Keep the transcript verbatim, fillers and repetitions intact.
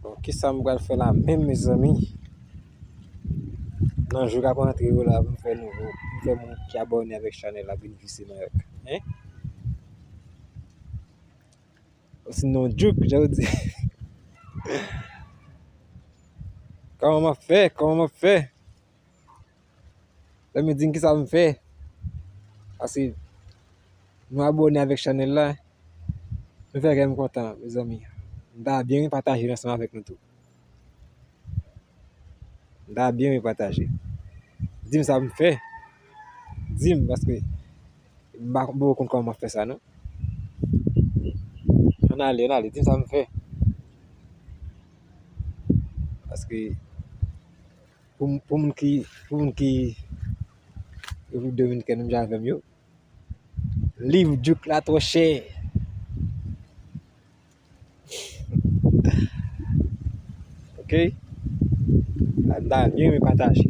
Bon, kisa m pral fè la menm, mezanmi? Nan jou k ap antre yo la, pou m fè nouvo, pou m fè moun ki abòne avèk chanèl la benefisye manyak. Hein? Sinon, jouk, jan yo di. Kòman m ap fè? Kòman m ap fè? Zanmi, di m kisa m fè. Paske nou abòne avèk chanèl la. Nou fè kè m kontan, mezanmi. M ta byen pataje l ansanm avèk nou tou. M ta byen pataje. Di m sa m fè. Di m, paske m pa, m poko konn kòman m ap fè sa, non. Ann ale, ann ale, di m sa m fè. Paske pou, pou moun ki, pou moun ki Repiblik Dominikèn, menm jan avè m yo, liv jouk la twò chè. Ok? Ann ale, byen renmen pataje.